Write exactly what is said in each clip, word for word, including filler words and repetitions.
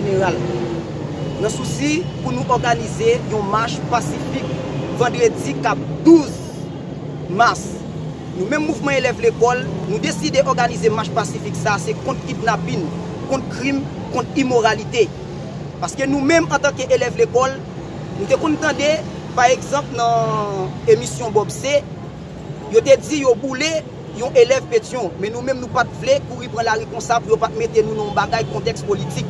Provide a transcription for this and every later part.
Jeneral, nan sousi pou nou òganize yon mach pasifik vandredi k ap douz mas. Nou menm mouvman elèv lekòl, nou deside òganize mach pasifik sa a, se kont kidnapin, kont krim, kont imoralite. Paske nou menm antanke elèv lekòl, nou te konn tande, pa egzanp, nan emisyon Bob C, yo te di yo boule yon elèv Petyon, men nou menm nou pa t vle kouri pran lari konsa pou yo pa t mete nou nan yon bagay kontèks politik.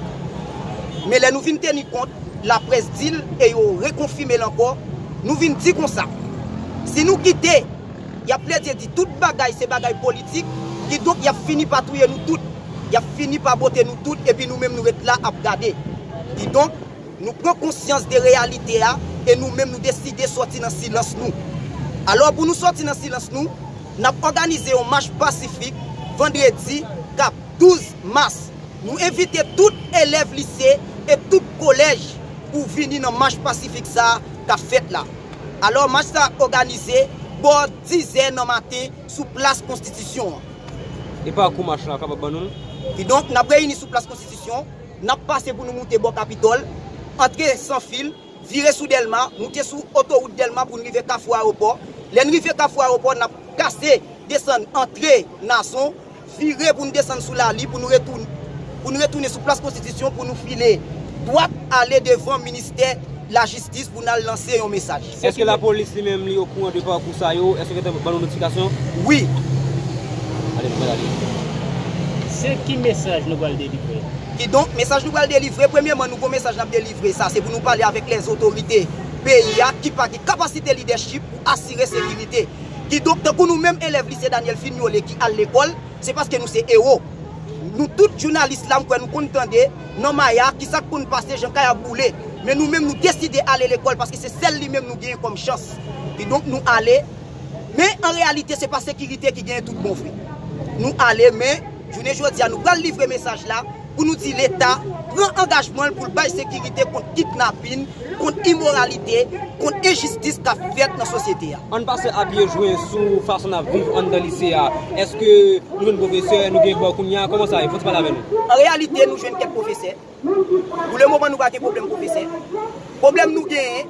Men lè nou vin teni kont, laprès di l e yo rekonfime l ankò, nou vin di konsa, si nou kite, y ap plede di tout bagay se bagay politik, kidonk y ap fini pa touye nou tout, y ap fini pa bote nou tout, epi nou menm nou ret la ap gade. Kidonk, nou pran konsyans de reyalite a e nou menm nou deside sòti nan silans nou. Alò, pou nou sòti nan silans nou, n ap òganize yon mach pasifik vandredi k ap douz mas. Nou envite tout elèv lise e tout kolèj pou vini nan mach pasifik sa a k ap fèt la. Alò, mach sa a òganize bò dizè nan maten sou plas Konstitisyon an. E pakou mach la, w kapab ban nou l? Kidonk, n ap reyini sou plas Konstitisyon, n ap pase pou nou moute bò Kapitòl, antre Sanfil, vire sou Dèlma, moute sou otowout Dèlma pou n rive Kafou Ayewopò. Lè n rive Kafou Ayewopò, n ap kase, desann, antre Nazon, vire pou n desann sou Lali, pou nou retounen, pou nou retounen sou plas Konstitisyon, pou nou file dwat ale devan ministè lajistis pou n al lanse yon mesaj. Èske lapolis li menm li okouran de pakou sa yo? Èske yo te ban nou notifikasyon? Wi. Ale, nou pral ale. Se ki mesaj nou pral delivre? Kidonk, mesaj nou pral delivre, premyèman, nou gon mesaj n ap delivre, sa se pou nou pale avèk lèzotorite peyi a ki pa gen kapasite lidèchip pou asire sekirite. Kidonk, tankou nou menm elèv lise Daniel Fignolé ki al lekòl, se paske nou se ewo. Nou tout jounalis la, m kwè nou konn tande, nan Maya, kisa k konn pase, jan kay ap boule. Men nou menm, nou deside ale lekòl paske se sèl li menm nou genyen kòm chans. Kidonk, nou ale. Men, an reyalite, se pa sekirite ki genyen tout bon vre. Nou ale, men, jounen jodi a, nou pral livre mesaj la pou nou di Leta pran angajman l pou l bay sekirite kont kidnapin, kont imoralite, kont enjistis k ap fèt nan sosyete a. Ann pase a pye jwen sou fason n ap viv anndan lise a. Èske nou jwenn pwofesè, nou gen bò kounye a? Kòman sa ye? Fò ti pale avè nou. An reyalite, nou jwenn kèk pwofesè. Pou le moman, nou pa gen pwoblèm pwofesè. Pwoblèm nou genyen,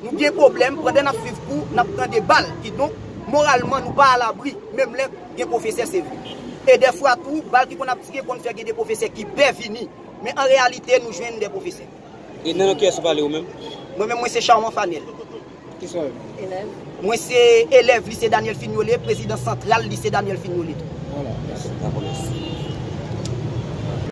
nou gen pwoblèm pandan n ap swiv kou, n ap tande bal. Kidonk, moralman, nou pa alabri, menm lè gen pwofesè, se vre. E dèfwa tou, bal ki konn ap tire konn fè gen de pwofesè ki pè vini. Men an reyalite, nou jwenn de pwofesè. E nan non kiyès ou pale ou menm? Mwen menm, mwen se Charmant Fanel. Kisa w ye? Elèv. Mwen se elèv lise Daniel Fignolé, prezidan santral lise Daniel Fignolé tou. Vwala, mèsi. Dakò, mèsi.